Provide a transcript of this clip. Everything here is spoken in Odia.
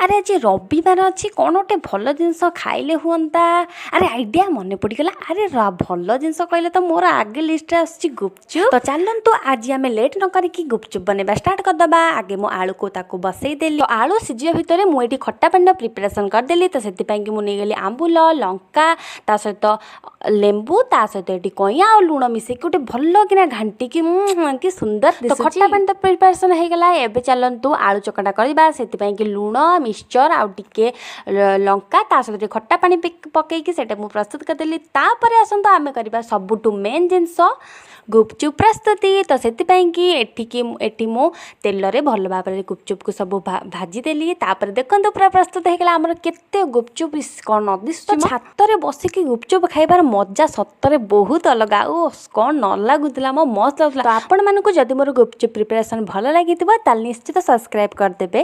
ଆରେ, ଆଜି ରବିବାର ଅଛି, କ'ଣ ଗୋଟେ ଭଲ ଜିନିଷ ଖାଇଲେ ହୁଅନ୍ତା। ଆରେ, ଆଇଡ଼ିଆ ମନେ ପଡ଼ିଗଲା। ଆରେ, ଭଲ ଜିନିଷ କହିଲେ ତ ମୋର ଆଗେ ଲିଷ୍ଟରେ ଆସୁଛି ଗୁପଚୁପ୍। ତ ଚାଲନ୍ତୁ, ଆଜି ଆମେ ଲେଟ୍ ନ କରିକି ଗୁପଚୁପ୍ ବନେଇବା ଷ୍ଟାର୍ଟ କରିଦେବା। ଆଗେ ମୁଁ ଆଳୁକୁ ତାକୁ ବସେଇଦେଲି। ତ ଆଳୁ ସିଝିବା ଭିତରେ ମୁଁ ଏଠି ଖଟା ପାଣିର ପ୍ରିପାରେସନ୍ କରିଦେଲି। ତ ସେଥିପାଇଁକି ମୁଁ ନେଇଗଲି ଆମ୍ବୁଲ, ଲଙ୍କା, ତା ସହିତ ଲେମ୍ବୁ, ତା ସହିତ ଏଠି କଇଁଆ ଆଉ ଲୁଣ ମିଶେଇକି ଗୋଟେ ଭଲ କିନା ଘାଣ୍ଟିକି, କି ସୁନ୍ଦର। ତ ଖଟା ପାଣି ତ ପ୍ରିପାରେସନ୍ ହେଇଗଲା। ଏବେ ଚାଲନ୍ତୁ ଆଳୁ ଚକଟା କରିବା। ସେଥିପାଇଁକି ଲୁଣ, ମିକ୍ସଚର୍ ଆଉ ଟିକେ ଲଙ୍କା, ତା ସହିତ ଟିକେ ଖଟା ପାଣି ପକେଇକି ସେଇଟା ମୁଁ ପ୍ରସ୍ତୁତ କରିଦେଲି। ତାପରେ ଆସନ୍ତୁ ଆମେ କରିବା ସବୁଠୁ ମେନ୍ ଜିନିଷ, ଗୁପଚୁପ୍ ପ୍ରସ୍ତୁତି। ତ ସେଥିପାଇଁକି ଏଠି ମୁଁ ତେଲରେ ଭଲ ଭାବରେ ଗୁପଚୁପ୍କୁ ସବୁ ଭାଜିଦେଲି। ତାପରେ ଦେଖନ୍ତୁ, ପୁରା ପ୍ରସ୍ତୁତ ହେଇଗଲା ଆମର କେତେ ଗୁପଚୁପ୍। ଇସ୍, କ'ଣ ନ ଦିଶୁଛି! ଛାତରେ ବସିକି ଗୁପଚୁପ୍ ଖାଇବାର ମଜା ସତରେ ବହୁତ ଅଲଗା। ଓ, କ'ଣ ନ ଲାଗୁଥିଲା ମୋ, ମସ୍ତ ଲାଗୁଥିଲା। ତ ଆପଣମାନଙ୍କୁ ଯଦି ମୋର ଗୁପଚୁପ୍ ପ୍ରିପାରେସନ୍ ଭଲ ଲାଗିଥିବ, ତାହେଲେ ନିଶ୍ଚିତ ସବସ୍କ୍ରାଇବ୍ କରିଦେବେ।